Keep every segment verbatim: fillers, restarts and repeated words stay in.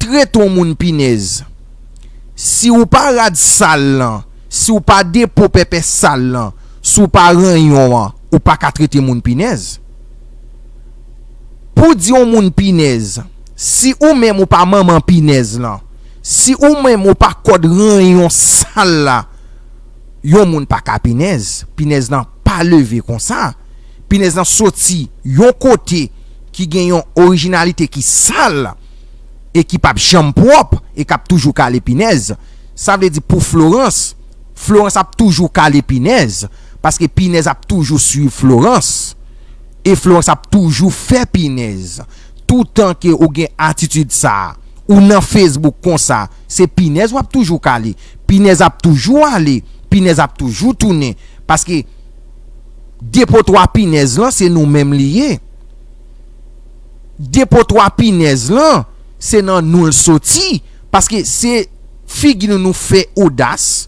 trete yon moun pinèz, si ou pa rad sal lan, si ou pa depo pèpè sal lan, si ou pa ranyon an, ou pa ka trete moun pinèz. Pou di yon moun pinèz, si ou menm ou pa manman pinèz lan, si ou menm ou pa kòd ranyon sal la, yon moun pa ka pinèz. Pinèz lan pa leve konsa. Pinèz lan soti yon kote ki gen yon orijinalite ki sal e ki p ap janm pwòp e k ap toujou kale pinèz. Sa vle di pou Florence, Florence ap toujou kale pinèz, paske pinèz ap toujou swiv Florence. E Florence ap toujou fè pinèz. Toutan ke ou gen atitid sa, ou nan Facebook konsa, se pinèz w ap toujou kale. Pinèz ap toujou ale, pinèz ap toujou tounen. Paske depo twa pinèz lan, se nou menm li ye. Depo twa pinèz lan, se nan nou l soti. Paske se figi nou nou fè odas,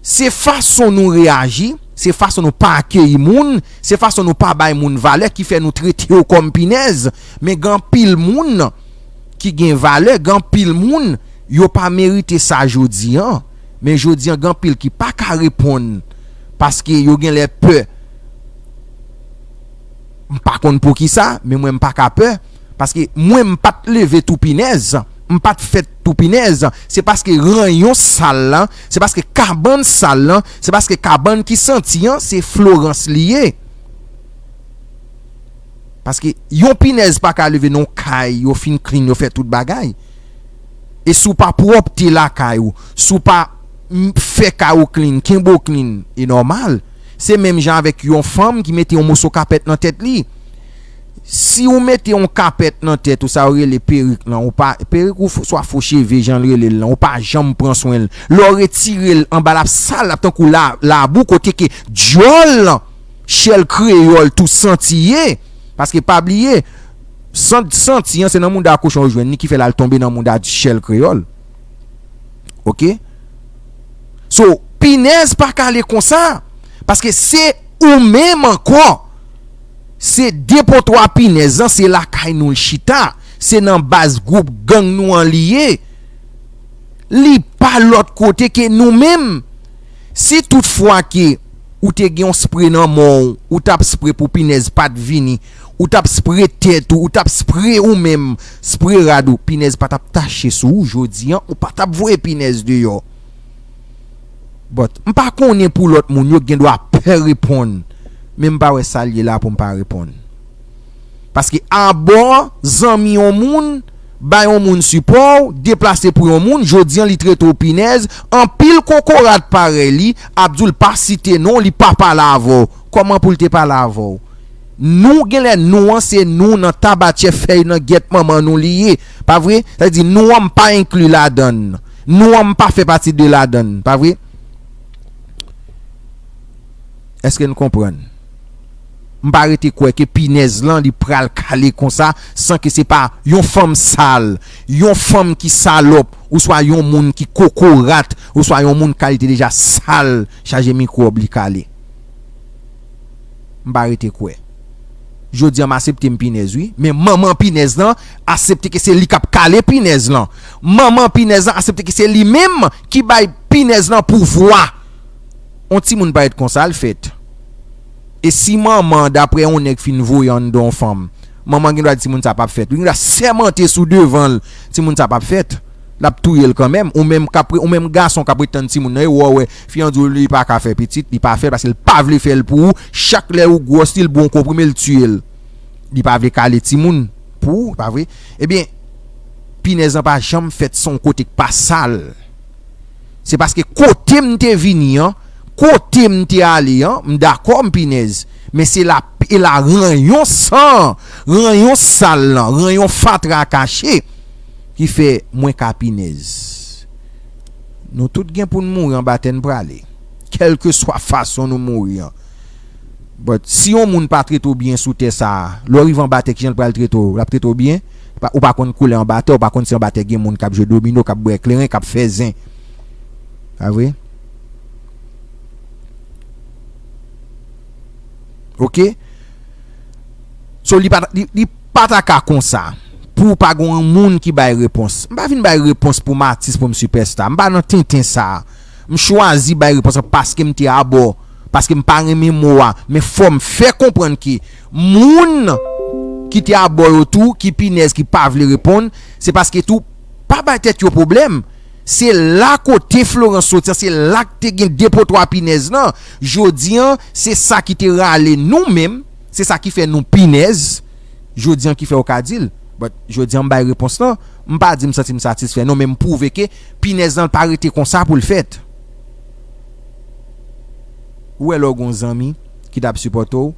se fason nou reyaji, se fason nou pa akeyi moun, se fason nou pa bay moun valè ki fè nou trete yo kòm pinèz. Men gen anpil moun ki gen valè, gen anpil moun yo pa merite sa jodi an. Men jodi an, gen anpil ki pa ka reponn paske yo genlè pè. M pa konn poukisa, men mwen m pa ka pè. Paske mwen m pa t leve tou pinèz, m pa t fèt tou pinèz. Se paske ranyon sal lan, se paske kabann sal lan, se paske kabann ki santi an, se Florence li ye. Paske yon pinèz pa ka leve nan yon kay, yo fin clean, yo fè tout bagay. E si w pa pwòpte lakay ou, si w pa m, fè kay ou clean, kenbe w clean, e nòmal. Se menm jan avèk yon fanm ki mete yon moso kapèt nan tèt li. Si ou mete yon kapèt nan tèt ou, sa yo rele perik lan, ou pa, perik ou fo, swa fo cheve, jan l rele l lan, ou pa janm pran swen l. Lè w retire l anba l ap sal, l ap tankou la, labou kote ke dyòl, chèl kreyòl tou santi ye. Paske pa bliye, sant, santi an, se nan mouda kochon yo jwenn li ki fè l al tonbe nan mouda chèl kreyòl. Oke? So, pinèz pa ka ale konsa. Paske se ou menm ankò. Se depo twa pinèz lan, se lakay nou l chita. Se nan baz gwoup gang nou an li ye. Li pa lòt kote ke nou menm. Si tout fwa ke ou te gen yon spre nan men w, ou t ap spre pou pinèz pa t vini, ou t ap spre tèt ou, ou t ap spre ou menm, spre rad ou, pinèz pa t ap tache sou ou, jodi an, ou pa t ap voye pinèz deyò. But, m pa konnen pou lòt moun, yo gen dwa pè reponn. Men m pa wè sa l ye la pou m pa reponn. Paske abò, zanmi yon moun, bay yon moun sipò w, deplase pou yon moun, jodi an li trete w pinèz, anpil kokorat parèy li, ap di w l pa site non w, li pa pale avè w. Kòman pou l te pale avè w? Nou, genlè nou an, se nou nan tabatyè fèy nan gyèt manman nou li ye. Pa vre? Sa vle di nou an m pa enkli ladann. Nou an m pa fè pati de ladann. Pa vre? Èske n konprann? M pa rete kwè ke pinèz lan li pral kale konsa san ke se pa yon fanm sal, yon fanm ki salòp, oswa yon moun ki kokorat, oswa yon moun kalite deja sal, chaje mikwòb li kale. M pa rete kwè. Jodi an m aksepte m pinèz wi, men manman pinèz lan aksepte ke se li k ap kale pinèz lan. Manman pinèz lan aksepte ke se li menm ki bay pinèz lan pouvwa. On timoun parèt konsa l fèt. E si manman, daprè yon nèg fin voye anndan yon fanm, manman gen dwa di timoun sa p ap fèt. Li gen dwa sèmante sou devan l, timoun sa p ap fèt. L ap touye l kanmenm. Ou menm k ap, ou menm gason k ap ret tann timoun nan, e wè w wè fi an di w li pa ka fè pitit, li pa fè l paske l pa vle fè l pou ou. Chak lè ou gwòs li, l ba w yon konprime, l tiye l. Li pa vle kale timoun pou ou, pa vre? Ebyen, pinèz lan pa janm fèt san yon kote k pa sal. Se paske kote m te vini an, kote m te ale an, m dakò m pinèz. Men se la, e la ranyon san, ranyon sal lan, ranyon fatra kache ki fè mwen ka pinèz. Nou tout gen pou n mouri anba tè n prale. Kèlkeswa fason nou mouri an. But, si yon moun pa trete w byen sou tè sa a, lè w rive anba tè, kijan l pral trete w? L ap trete w byen? Pa, ou pa konn koulè anba tè, ou pa konn si anba tè gen moun k ap jwe domino, k ap bwè kleren, k ap fè zen. Pa vre? Oke? So, li pa, li, li pa ta ka konsa. pou pa gen yon moun ki bay repons. M pa vin bay repons pou m atis, pou m sipèsta. M pa nan tenten sa a. M chwazi bay repons lan paske m te abò, paske m pa renmen mo a. Men fò m fè konprann ke moun ki te abò yo tou, ki pinèz, ki pa vle reponn, se paske tou, pa bay tèt yo pwoblèm. Se la kote Florence soti an, se la k te gen depotwa pinèz lan. Jodi an, se sa ki te rale nou menm, se sa ki fè nou pinèz. Jodi an ki fè w ka di l. But, jodi an m bay repons lan, m pa di m santi m satisfè non, men m pwouve ke pinèz lan pa rete konsa pou l fèt. Ou wè lè w gen yon zanmi ki t ap sipòte w,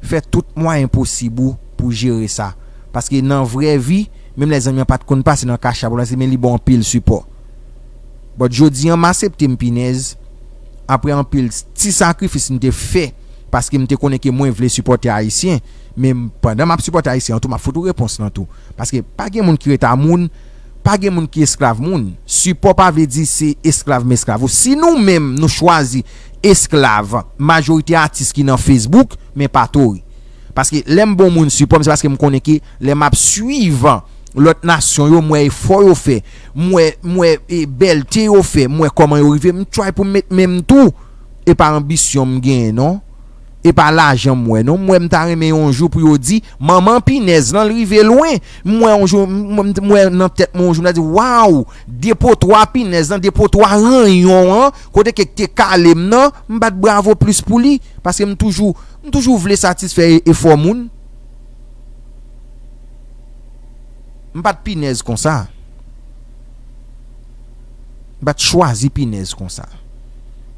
fè tout mwayen posib ou pou jere sa. Paske nan vrè vi, menm lè zanmi an pa t konn pase nan Cash App ou la, se men li ba w anpil sipò. But jodi an, m aksepte m pinèz, apre anpil ti sakrifis m te fè, paske m te konnen ke mwen vle sipòte Ayisyen, men m, pandan m ap sipòte Ayisyen an tou, m ap fout ou repons lan tou. Paske pa gen moun ki ret a moun, pa gen moun ki esklav moun. Sipò pa vle di se esklav m esklav ou. Si nou menm nou chwazi esklav majorite atis ki nan Facebook, men pa tori. Paske lè m ba yon moun sipò m, se paske m konnen ke lè m ap swiv lòt nasyon yo, m wè efò yo fè, m wè, m wè, e, bèlte yo fè, m wè kòman yo rive, m try pou m met men m tou. E pa anbisyon m genyen non. E pa lajan m wè non. M wè m ta renmen yon jou pou yo di, manman pinèz lan l rive lwen. M wè yon jou, m, m, m wè nan tèt mwen yon jou m ta di, waw, depotwa pinèz lan, depotwa ranyon an, kote ke te kale m nan, m bat bravo plis pou li. Paske m toujou, m toujou vle satisfè e, efò moun. M pa t pinèz konsa. M pa t chwazi pinèz konsa.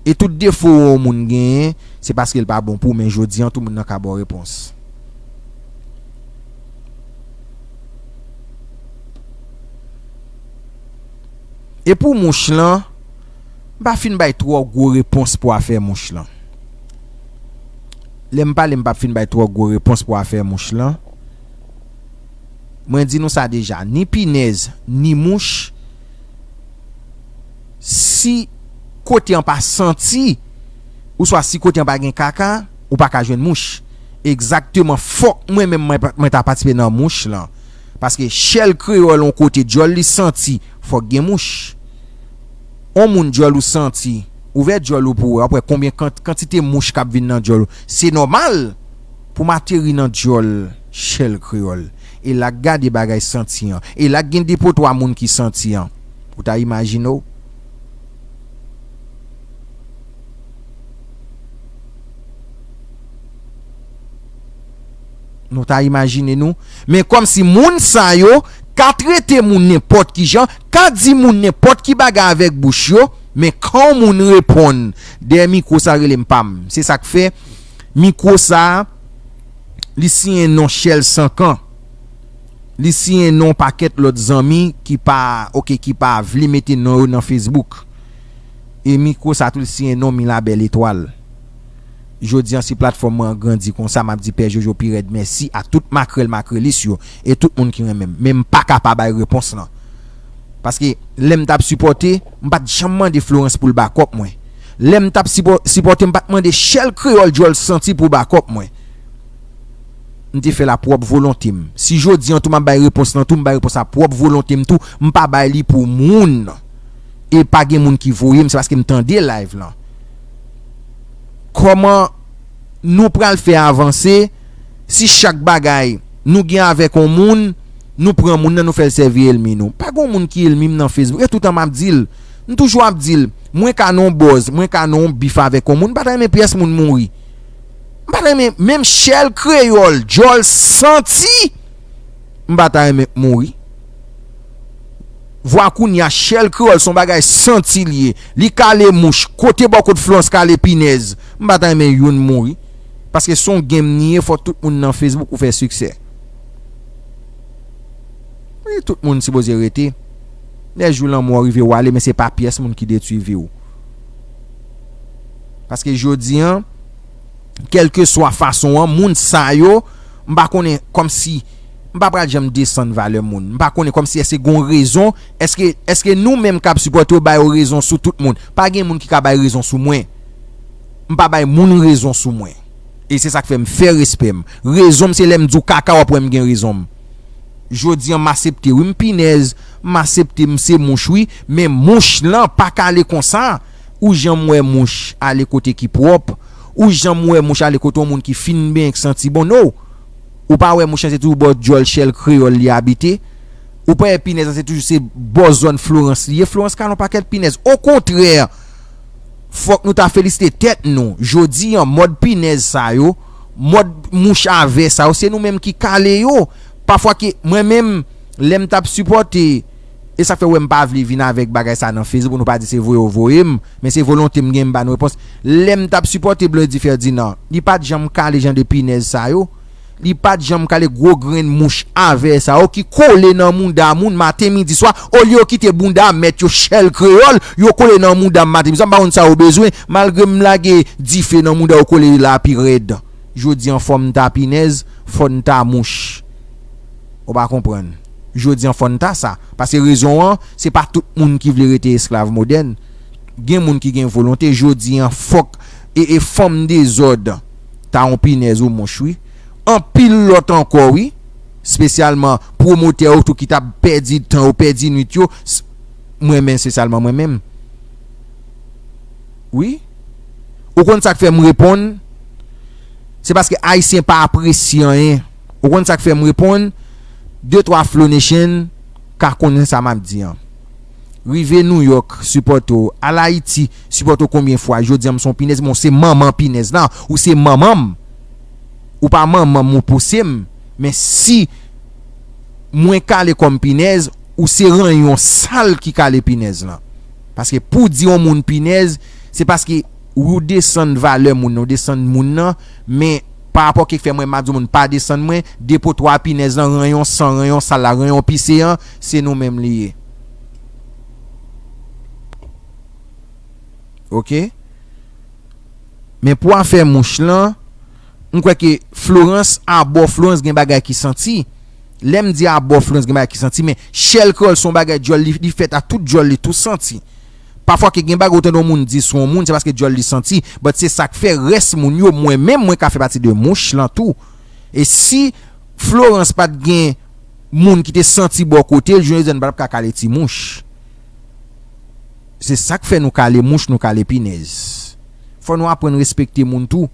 E tout defo yon moun genyen, se paske l pa bon pou ou, men jodi an, tout moun nan ka ba w repons. E pou mouch lan, m pa fin bay twò gwo repons pou afè mouch lan. Lè m pale, m p ap fin bay twò gwo repons pou afè mouch lan. Mwen di nou sa deja, ni pinèz, ni mouch, si kote an pa santi, ouswa si kote an pa gen kaka, ou pa ka jwenn mouch. Egzakteman, fòk mwen menm mwen, mwen ta patisipe nan mouch lan. Paske chèl kreyòl yon kote djòl li santi, fòk gen mouch. On moun djòl ou santi, ouvè djòl ou pou wè, w ap wè konbyen kant-, kantite mouch k ap vin nan djòl ou. Se nòmal pou m ateri nan djòl chèl kreyòl. E l ak gade bagay santi an. E l ak gen depotwa moun ki santi an. Ou ta imajine w? Nou ta imajine nou. Men kòmsi moun sa yo ka trete moun nenpòt ki jan, ka di moun nenpòt ki bagay avèk bouch yo, men kan yon moun reponn dèyè mikwo sa rele m pa m. Se sa k fè mikwo sa, li siyen non Chèl Sankan. Li siyen non pakèt lòt zanmi ki pa, oke, ki pa vle mete non yo nan Facebook. E mikwo sa tou, li siyen non Mila Bèl Etwal. Jodi an, si platfòm mwen an grandi konsa, m ap di Pè Jojo pi rèd mèsi a tout makrèl makrelis yo e tout moun ki renmen m. Men m pa ka pa bay repons lan. Paske lè m t ap sipòte, m pa t janm mande Florence pou l bakòp mwen. Lè m t ap sipò-, sipòte, m pa t mande Chèl Kreyòl djòl santi pou bakòp mwen. M te fè l a pwòp volonte m. Si jodi an tou m ap bay repons lan tou, m bay repons a pwòp volonte m tou, m pa bay li pou moun. E pa gen moun ki voye m, se paske m tande live lan. Kòman nou pral fè avanse si chak bagay nou gen avèk yon moun, nou pran moun nan, nou fè l sèvi ènmi nou? Pa gen yon moun ki ènmi m nan Facebook. E toutan m ap di l, m toujou ap di l, mwen ka nan yon buzz, mwen ka nan yon bif avèk yon moun, m pa ta renmen pyès moun mouri. M pa ta renmen, menm Chèl Kreyòl, djòl santi, m pa ta renmen mouri. Vwa kounye a, Chèl Kreyòl se yon bagay santi l ye. Li kale mouch, kote bò kot Florence kale pinèz. M pa ta renmen youn mouri. Paske se yon game li ye, fò tout moun nan Facebook ou fè siksè. Wi, tout moun sipoze rete. Lè jou lanmò rive w ale, men se pa pyès moun ki detwi vi w. Paske jodi an, kèlkeswa fason an, moun sa yo, m pa konnen kòmsi, m pa pral janm desann valè moun. M pa konnen kòmsi èske gon rezon, èske, èske nou menm k ap sipòte yo ba yo rezon sou tout moun. Pa gen moun ki ka bay rezon sou mwen. M pa bay moun rezon sou mwen. E se sa k fè m fè respè m. Rezon m se lè m di w kaka w ap wè m gen rezon m. Jodi an m asepte wi m pinèz, m asepte m se mouch wi, men mouch lan pa kale konsa. Ou janm wè mouch ale kote ki pwòp? Ou janm wè mouch ale kote yon moun ki fin benyen k santi bon? No. Ou pa wè mouch lan se toujou bò djòl chèl kreyòl li abite? Ou pa wè pinèz lan se toujou se bò zòn Florans li ye? Florans kale yon pakèt pinèz. Okontrè, fòk nou ta felisite tèt nou. Jodi an, mòd pinèz sa yo, mòd mouch a vè sa yo, se nou menm ki kale yo. Pafwa ke mwen menm, lè m t ap sipòte, e sa fè w wè m pa vle vin avèk bagay sa nan Facebook, pou nou pa di se voye yo voye m, men se volonte m gen m ba nou repons. Lè m t ap sipòte Blondy Ferdinand, li pa t janm kale jan de pinèz sa yo. Li pa t janm kale gwo grenn mouch a vè sa yo ki kole nan mouda moun maten, midi, swa. Olye yo kite bounda mèt yo chèl kreyòl, yo kole nan mouda m maten, midi, swa. M pa konn sa yo bezwen, malgre m lage dife nan mouda yo kole la pi rèd. Jodi an, fò m ta pinèz, fò n ta mouch. Ou pa konprann. Jodi an, fò n ta sa. Paske rezon an, se pa tout moun ki vle rete esklav modèn. Gen moun ki gen volonte. Jodi an, fòk e, e fanm dezòd ta yon pinèz ou mouch, wi. Anpil lòt ankò, wi. Espesyalman pwomotè yo tou ki t ap pèdi tan yo, pèdi nwit yo. S-, mwen menm, espesyalman mwen menm. Wi. Ou konn sa k fè m reponn? Se paske Ayisyen pa apresye anyen. Ou konn sa k fè m reponn? De twa Flow Nation ka konnen sa m ap di an. Rive Nouyòk, sipòte w. Al Ayiti, sipòte w konbyen fwa? Jodi an, m se yon pinèz, men w se manman pinèz la. Ou se manman m. Ou pa manman m, ou pouse m. Men si mwen kale kòm pinèz, ou se ranyon sal ki kale pinèz lan. Paske pou di yon moun pinèz, se paske ou desann valè moun nan, ou desann moun nan, men pa rapò ki fè mwen m ap di yon moun pa desann mwen, depo twa pinèz lan, ranyon san, ranyon sal la, ranyon pise an, se nou menm li ye. Oke? Men pou afè mouch lan, m kwè ke Florans, abò Florans gen bagay ki santi. Lè m di abò Florans gen bagay ki santi, men chèl kreyòl se yon bagay djòl, li, li fèt a tout djòl, li tou santi. Pafwa ke gen bagay ou tande yon moun di sou yon moun, se paske djòl li santi. But se sa k fè rès moun yo, mwen menm, mwen ka fè pati de mouch lan tou. E si Florans pa t gen moun ki te santi bò kote l, jounen jodi a n pa t ap ka kale ti mouch. Se sa k fè nou kale mouch, nou kale pinèz. Fò nou aprann respekte moun tou.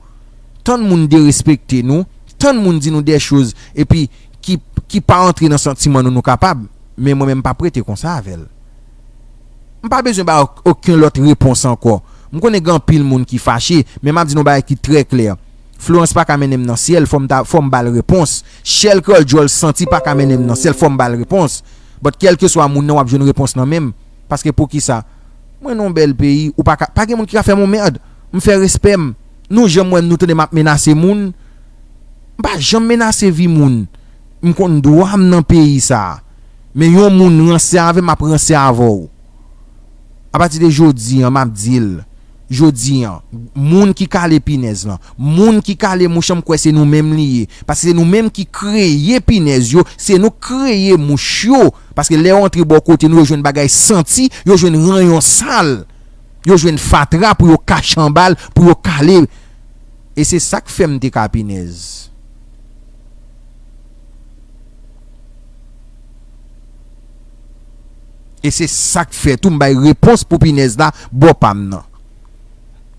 Tann moun derespekte nou, tann moun di nou de choz, epi ki, ki pa antre nan santiman nou, nou kapab. Men mwen menm, m p ap rete konsa avè l. M pa bezwen bay ok-, okenn lòt repons ankò. M konnen gen anpil moun ki fache, men m ap di nou yon bagay ki trè klè. Florans pa ka mennen m nan syèl, fò m ta, fò m ba l repons. Chèl kreyòl djòl santi pa ka mennen m nan syèl, fò m ba l repons. But kèlkeswa moun nan, w ap jwenn repons nan men m. Paske poukisa? Mwen nan yon bèl peyi, ou pa ka, pa gen moun ki ka fè m yon mèd. M fè respè m. Nou janm wè m, nou tande m ap menase moun? M pa janm menase vi moun. M konn dwa m nan peyi sa a. Men yon moun ranse avè m, m ap ranse avè w. Apati de jodi an, m ap di l, jodi an, moun ki kale pinèz lan, moun ki kale mouch lan, m kwè se nou menm li ye. Paske se nou menm ki kreye pinèz yo, se nou k kreye mouch yo. Paske lè yo antre bò kote nou, yo jwenn bagay santi, yo jwenn ranyon sal, yo jwenn fatra pou yo kache anba l, pou yo kale. E se sa k fè m te ka pinèz. E se sa k fè tou m bay repons pou pinèz la bò pa m nan.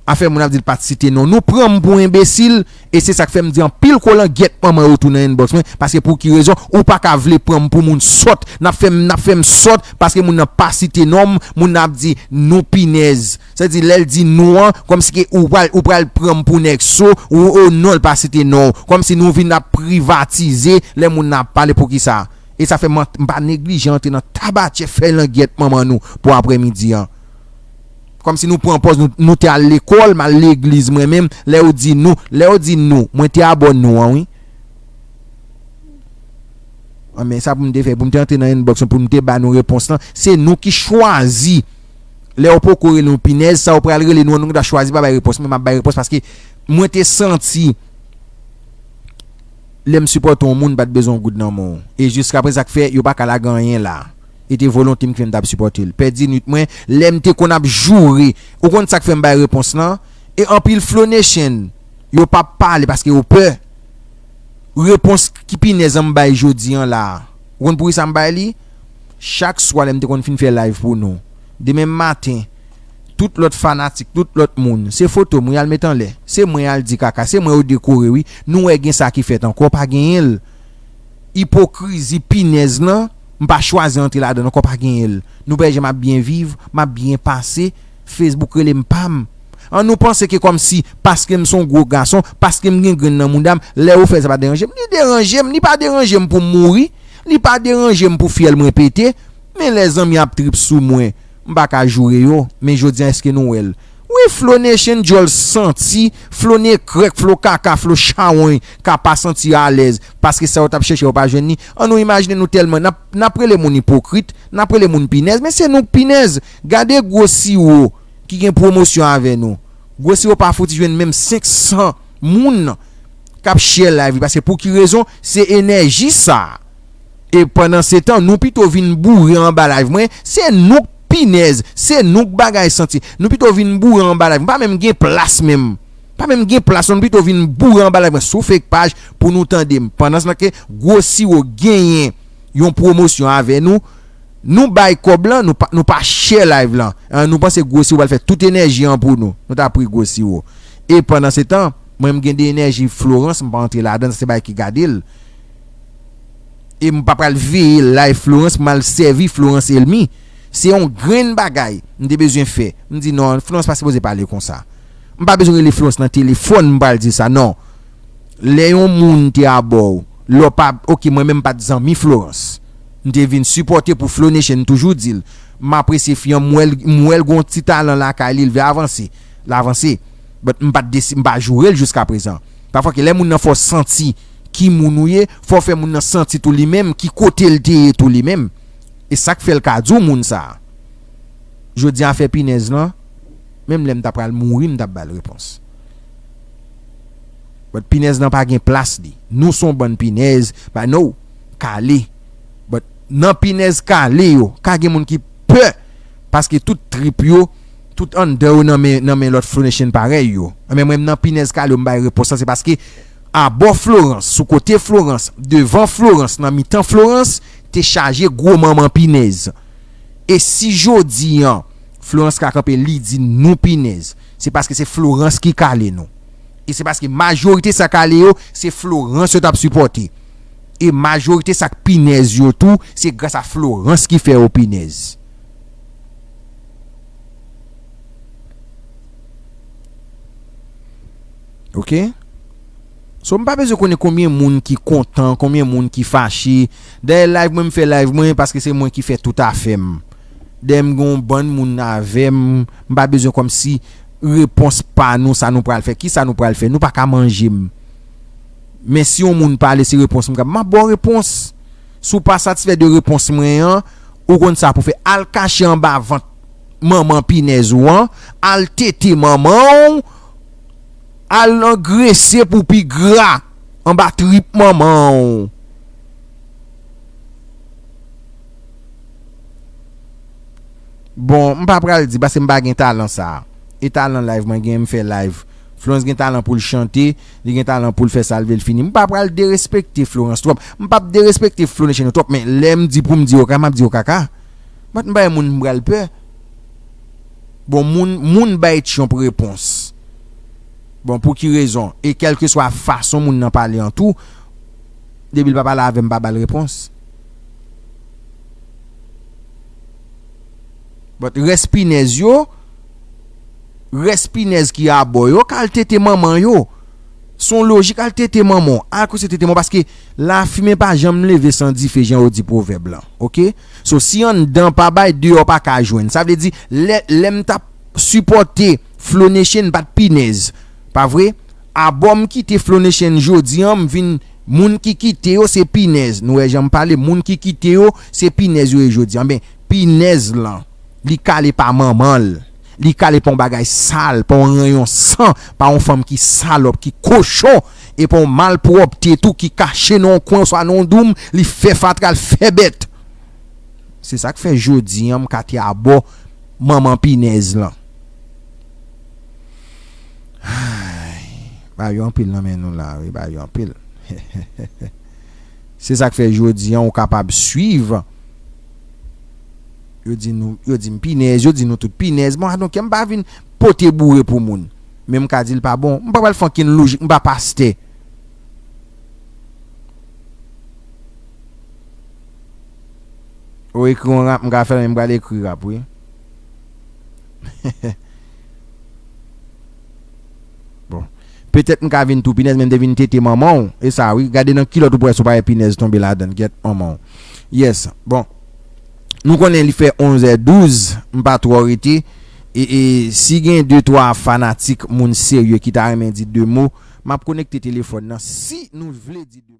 Afè moun ap di l pa t site non. Nou pran m pou enbesil, e se sa k fè m di anpil kolangyèt manman yo tou nan inbox mwen, paske pou ki rezon ou pa ka vle pran m pou moun sòt? N ap fè m, n ap fè m sòt paske moun nan pa site non m, moun nan ap di nou pinèz. Sa di lè l di nou an, kòmsi ke ou pral, ou pral pran m pou nèg so, ou, o non, l pa site non w. Kòmsi nou vin ap privatize lè moun nan ap pale, poukisa? E sa fè m, m pa neglije antre nan tabatjè fè langyèt manman nou pou aprèmidi an. Kòmsi nou pran pòz nou, nou te al lekòl, m al legliz mwen menm, lè yo di nou, lè yo di nou, mwen te abò nou an, wi. Anben, sa pou m te fè, pou m te antre nan inbox mwen, pou m te ba nou repons lan, se nou ki chwazi. Lè yo poko rele nou pinèz, sa yo pral rele nou an, nou gentan chwazi pa bay repons, men m ap bay repons paske mwen te santi lè m sipòte yon moun, m pa t bezwen yon goud nan men w. E jiskaprezan sa k fè yo pa ka lage anyen la. E te volonte m ki fè m t ap sipòte l. Pèdi nwit mwen, lè m te konn ap joure. Ou konn sa k fè m bay repons lan? E anpil Flow Nation, yo p ap pale paske yo pè. Repons ki pinèz an m bay jodi an la a. Ou konn poukisa m bay li? Chak swa lè m te konn fin fè live pou nou, demen maten, tout lòt fanatik, tout lòt moun, se foto m wi y al met anlè. Se mwen y al di kaka, se mwen yo dekore wi. Nou wè gen sa ki fèt ankò, pa genyen l. Ipokrizi, pinèz lan, m pa chwazi antre ladan l ankò, pa genyen l. Nou wè jan m ap byen viv, m ap byen pase, Facebook rele m pa m. An nou panse ke kòmsi, paske m se yon gwo gason, paske m gen grenn nan mouda m, lè yo fè sa pa deranje m. Li deranje m, li pa deranje m pou m mouri, li pa deranje m pou fyèl mwen pete. Men lè zanmi ap trip sou mwen, m pa ka joure yo. Men jodi a, èske nou wè l? Wi, Flow Nation, djòl santi, Flow nekrèk, Flow kaka, Flow chawony, ka pa santi alèz, paske sa yo t ap chèche yo pa jwenn li. An nou imajine nou tèlman, n ap, n ap rele moun ipokrit, n ap rele moun pinèz, men se nou k pinèz. Gade gwo siwo ki gen pwomosyon avè nou. Gwo siwo pa fouti jwenn menm senk san moun k ap share live li, paske pou ki rezon? Se enèji sa. E pandan se tan, nou pito vin boure anba live mwen, se nou k pinèz, se nou k bagay santi. Nou pito vin boure anba live mwen, pa menm gen plas menm. Pa menm gen plas, non, nou pito vin boure anba live mwen sou fake paj pou nou tande m. Pandan se tan ke gwo siwo genyen yon pwomosyon avè nou, nou bay kòb lan, nou pa, nou pa share live lan. An, nou panse gwo siwo pral fè tout enèji an pou nou. Nou ta pri gwo siwo. E pandan se tan, mwen m gen de enèji Florence, m pa antre ladan, sa se bagay ki gade l. E m pa pral veye live Florence, m al sèvi Florence Elmi. Se yon grenn bagay m te bezwen fè. M di non, Florence pa sipoze pale konsa. M pa bezwen rele Florence nan telefòn, m pral di sa, non. Lè yon moun te abò w, lè w pa, oke, mwen menm m pa t zanmi Florence. M te vin sipòte pou Flow Nation, m toujou di l. M apresye fi an, m wè l, m wè l gon ti talan lakay li, l vle avanse. L avanse. But m pa t desi-, m pa joure l jiskaprezan. Pafwa ke lè moun nan fè w santi ki moun ou ye, fò w fè moun nan santi tou li menm ki kote l te ye tou li menm. E sa k fè l ka di w moun sa a. Jodi a afè pinèz lan, menm lè m ta pral mouri, m t ap ba l repons. But pinèz lan pa gen plas li. Nou se yon bann pinèz, ba nou kale. But nan pinèz kale yo, ka gen moun ki pè, paske tout trip yo, tout anndan yo nan men, nan men lòt Flow Nation parèy yo. Enben mwen, m nan pinèz kale yo, m bay repons lan, se paske abò Florence, sou kote Florence, devan Florence, nan mitan Florence, te chaje gwo manman pinèz. E si jodi an, Florence ka kanpe, li di nou pinèz, se paske se Florence ki kale nou. E se paske majorite sa kale yo, se Florence yo t ap sipòte. E majorite sa k pinèz yo tou, se gras a Florence ki fè yo pinèz. Oke? So, m pa bezwen konnen konbyen moun ki kontan, konbyen moun ki fache. Dayè live mwen, m fè live mwen paske se mwen ki fè tout afè m. Dayè m gen yon bann moun avè m, m pa bezwen kòmsi repons pa nou, sa nou pral fè. Kisa nou pral fè? Nou pa ka manje m. Men si yon moun pale, se repons m k ap, m ap ba w repons. Si w pa satisfè de repons mwen an, ou konn sa pou fè. Al kache anba vant manman pinèz ou an, al tete manman w, al angrese pou pi gra anba trip manman w. Bon, m pa pral di, paske m pa gen talan sa a. E talan live mwen gen, m fè live. Florence gen talan pou l chante, li gen talan pou l fè sa l vle l fini. M pa pral derespekte Florence twòp. M p ap derespekte Flow Nation yo twòp, men lè m di pou m di yo kaka, m ap di yo kaka. But m pa yon moun m pral pè. Bon, moun, moun bay Trump repons. Bon, pou ki rezon? E kèlkeswa fason moun nan pale an tou, depi l pa pale avè m, m pa ba l repons. But rès pinèz yo, rès pinèz ki abò yo, ka al tete manman yo. Se yon lojik, al tete manman w, al kouse tete manman w, paske lafimen pa janm leve san dife, jan yo di pwovèb lan, oke? So, si anndan pa bay, deyò pa ka jwenn. Sa vle di, lè, lè m t ap sipòte Flow Nation, m pa t pinèz, pa vre? Abò m kite Flow Nation jodi an, m vin, moun ki kite yo se pinèz. Nou wè jan m pale, moun ki kite yo se pinèz yo ye jodi an. Enben, pinèz lan, li kale pa manman l. Li kale pa yon bagay sal, pa yon ranyon san, pa yon fanm ki salòp, ki kochon, e pa yon malpwòpte tou ki kache nan yon kwen oswa nan yon doum, li fè fatra, l fè bèt. Se sa k fè jodi an m ka te abò manman pinèz lan. Ay, bagay yo anpil nan men nou la, wi, bagay yo anpil. Se sa k fè jodi a ou kapab swiv. Yo di nou, yo di m pinèz, yo di nou tout pinèz. Bon, adonk, m pa vin pote boure pou moun. Men m ka di l pa bon. M pa pral fè ankenn lojik, m pa pastè. Ou ekri yon rap, m ka fè l, men m pral ekri rap, wi. Bon. Petèt m ka vin tou pinèz, men m te vin tete manman w. E sa, wi. Gade nan kilòt ou pral si w pa wè pinèz tonbe ladan l. Gyèt manman w. Yes. Bon. Nou konnen li fè onz è douz, m pa twò rete. E, e si gen de twa fanatik, moun serye ki ta renmen di de mo, m ap konekte telefòn nan. Si nou vle di de mo.